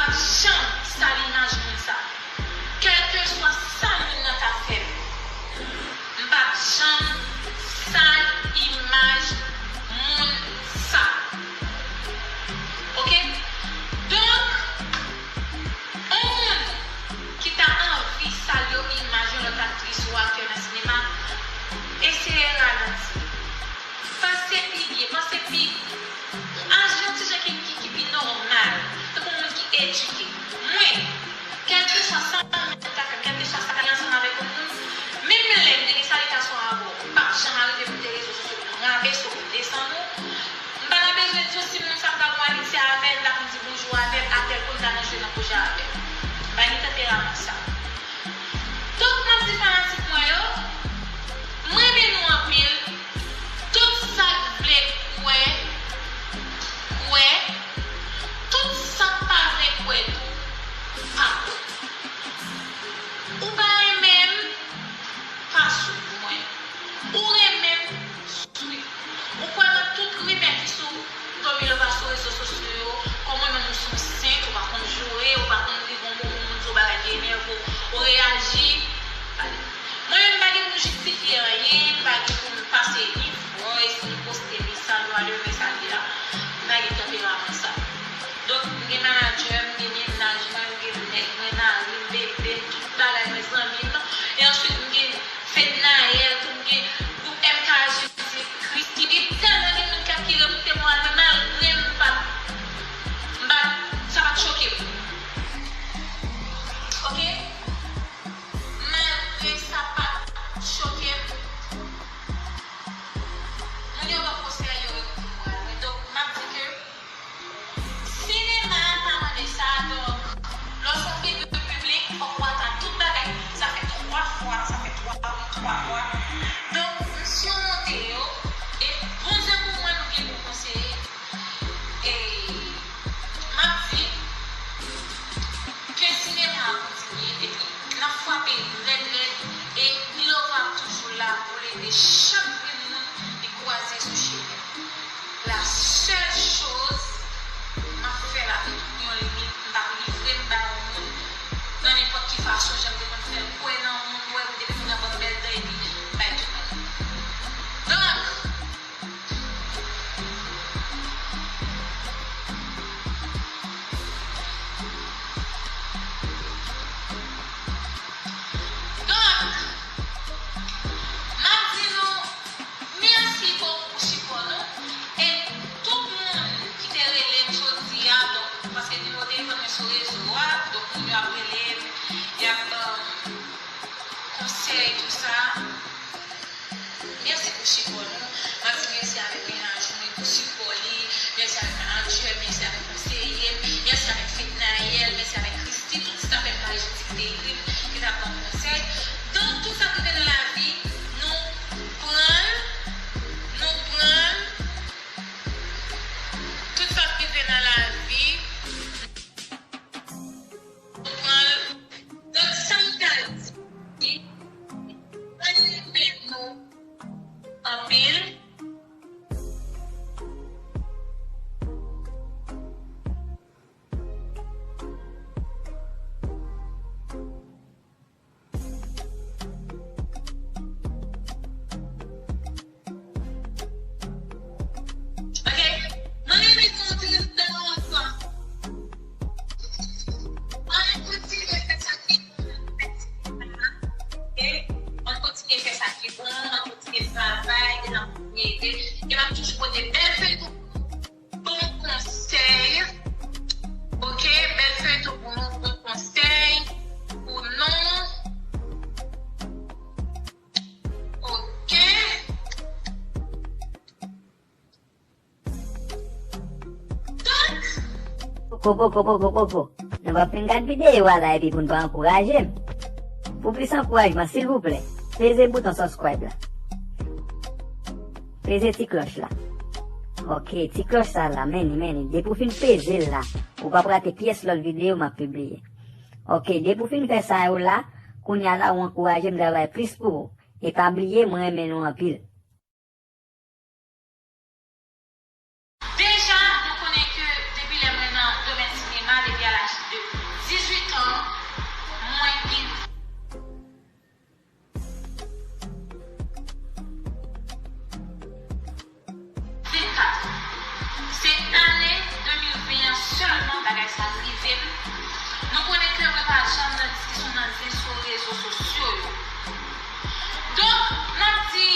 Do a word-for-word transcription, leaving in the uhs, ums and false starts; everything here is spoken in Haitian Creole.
p ap janm sal imaj moun sa. Kèlkeswa sa moun nan ta fè m, m p ap janm sal imaj moun sa. Oke? Donk, yon moun ki ta anvi sal yon imaj yon lòt aktris ou aktè nan sinema, eseye ralanti. Panse pi byen, panse pi, aji yon ti jan ki, ki, ki pi nòmal, tankou yon moun ki edike. Mwen, kèlkeswa sa yon moun ta fè m, kèlkeswa sa li ansanm avèk yon moun, menm lè m te gen salitasyon avè w, m p ap janm arive pou m te rezo sosyo pou m rabese w, pou m desann ou. M pa ta bezwen di w si moun sa m ta gon amitye avè l, m ta konn di bonjou avè l, atèl kou m ta nan jwe nan pwojè avè l. M pa gen tanperaman sa. Donk, m ap di fanatik mwen yo, m renmen nou anpil. Tout sa k vle kwè, kwè. Tout sa k pa vle kwè tou, pa kwè. Ou pa renmen m, pa swiv mwen. Ou renmen m, swiv. Ou kwè nan tout rimè ki sou Tommy Lova sou rezo sosyo yo, kòm ou menm ou se yon sent, ou pa konn joure, ou pa konn rive yon moman moun di w bagay ki enève w, ou reyaji. Gade. Mwen menm m pa gen pou m jistifye anyen, m pa gen pou m pase ni voice, ni poste mesaj, whatever sa l ye a. M pa gen tanperaman sa. Donk, m gen manadjè m, m gen mennaj mwen, m gen nèg mwen, mari m, bebe m, tout bagay mwen, zanmi m. E answit, m gen Fednaelle, tou m gen gwoup M K J, Christy, tèlman gen moun k ap ki remoute moral mwen, malgre m pa, m pa, sa pa t choke m. Oke? Malgre sa pa t choke m. Moun yo ban konsèy, yo remoute moral mwen. Donk, m ap di ke sinema a pa mande sa, donk, lè w se yon figi piblik, fòk ou atann tout bagay. Sa fè twa fwa, sa fè twa wi, twa fwa. Donk, m simonte yo, e Bondye pou mwen, m gen pou konseye. E m ap di ke sinema a kontinye, epi n ap frape rèd, rèd, e Milova ap toujou la pou l ede chak grenn moun li kwaze sou chemen. La sèl choz, m ap fè l avèk yon limit, m p ap livre m ba yon moun nan nenpòt ki fason, jan m te konn fè l kwè nan moun, ou wè, ou depi moun nan ban m bèl dan epi bay tout moun. Donk, donk, m ap di nou mèsi bokou pou sipò nou. E tout moun ki te rele m jodi a, donk, paske nimewo telefòn mwen sou rezo a, donk moun yo ap rele m, y ap ban m konsèy, tou sa. Mèsi pou sipò nou. M ap di mèsi avèk mennaj mwen pou sipò li. Mèsi avèk manadjè m, mèsi avèk konseye m, mèsi avèk Fednaelle, mèsi avèk Christy, tout staf M K J ki te ekri m, ki t ap ban m konsèy. Donk, tout sa k rive nan lavi, nou pran l, nou pran l. Tout sa k rive nan lavi, nou pran l. Donk, sa m ka di, mwen renmen nou anpil. Ok? Mwen renmen nou anpil, bèl ansanm. Ann kontinye fè sa ki bon. Ok? Ann kontinye fè sa ki bon, ann kontinye travay, e n ap kontinye ede. E m ap toujou pote bèl feyton pou nou, bon konsèy. Ok? Bèl feyton pou nou, bon konsèy pou nou. Ok? Donk, poko, poko, poko, poko. Nou p ap fin gad videyo a la epi pou n pa ankouraje m. Pou plis ankourajman, silvouplè, peze bouton subscribe la. Peze ti klòch la. Ok, ti klòch sa la, men li, men li. Depi w fin peze l la, ou p ap rate pyès lòt videyo m ap pibliye. Ok, depi w fin fè sa yo la, kounye a la, ou ankouraje m travay plis pou ou. E pa bliye, mwen renmen nou anpil. Deja, nou konnen ke depi lè mwen nan domèn sinema, depi a laj de Finalman, bagay sa rive m. Nou konnen ke mwen pa janm nan diskisyon nan zen sou rezo sosyo yo. Donk, n ap di,